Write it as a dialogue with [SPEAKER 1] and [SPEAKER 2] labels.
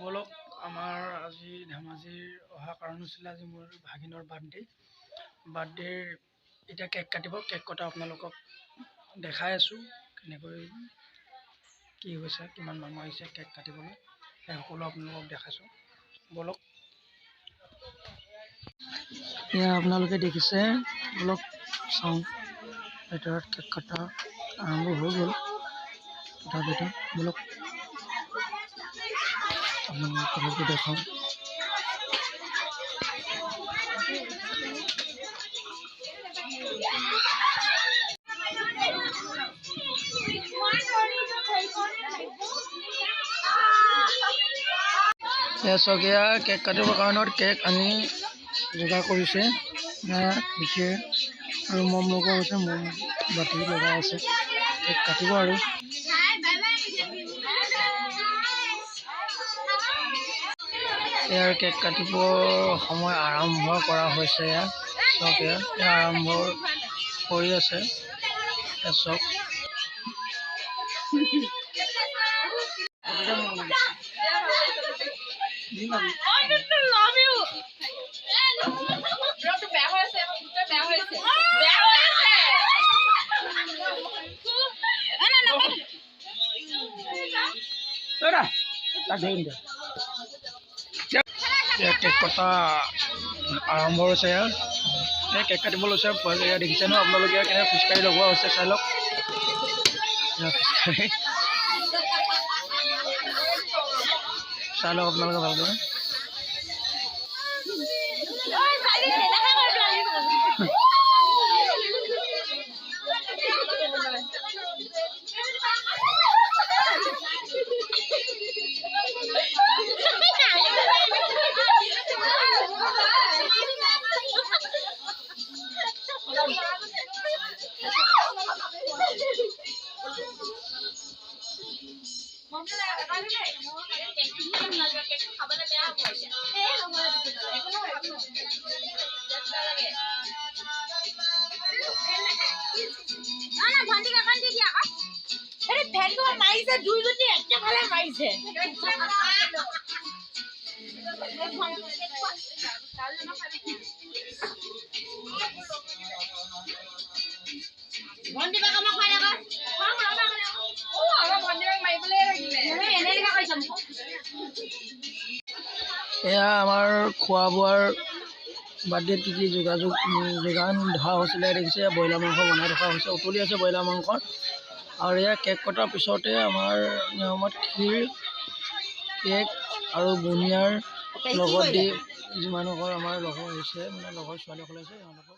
[SPEAKER 1] বলক, আমাৰ আজি ধেমাজিৰ অহা কাৰণ হৈছিলে আজি মোৰ ভাগিনৰ বাৰ্থডে। বাৰ্থডেৰ এতিয়া কেক কাটিব, কেক কটা আপোনালোকক দেখাই আছোঁ কেনেকৈ কি হৈছে, কিমান মানুহ আহিছে কেক কাটিবলৈ, সেই সকলো আপোনালোকক দেখাইছোঁ। বলক, এয়া আপোনালোকে দেখিছে। বলক চাওঁ, ভিতৰত কেক কটা আৰম্ভ হৈ গ'ল। তথাপিতো বলক আপোনালোকক তথাপিতো দেখাওঁ। এয়া চাওক, এয়া কেক কাটিবৰ কাৰণত কেক আনি যোগাৰ কৰিছে। গাখীৰ আৰু মম লগোৱা হৈছে, মম বাতি লগাই আছে, কেক কাটিব। আৰু ইয়াৰ কেক কাটিব সময় আৰম্ভ কৰা হৈছে। এয়া চাওক, এয়া আৰম্ভ কৰি আছে। এয়া চাওক, কেক কটা আৰম্ভ হৈছে। ইয়াৰ এই কেক কাটিব লৈছে। এয়া দেখিছে ন আপোনালোকে কেনেকৈ খোজকাঢ়ি লগোৱা হৈছে, চাই লওক। খোজকাঢ়ি চাই লওক আপোনালোকে ভালদৰে। এয়া আমাৰ খোৱা বোৱাৰ বাৰ্থডেত কি কি যোগাযোগ যোগান ধৰা হৈছিলে দেখিছে। ব্ৰইলাৰ মাংস বনাই থকা হৈছে, উতলি আছে ব্ৰইলাৰ মাংস। আৰু এয়া কেক কটাৰ পিছতে আমাৰ নিয়মত ক্ষীৰ, কেক আৰু বুনিয়াৰ লগত দি যিমানুহৰ আমাৰ লগৰ আহিছে, মানে লগৰ ছোৱালীসকল আহিছে, তেওঁলোকক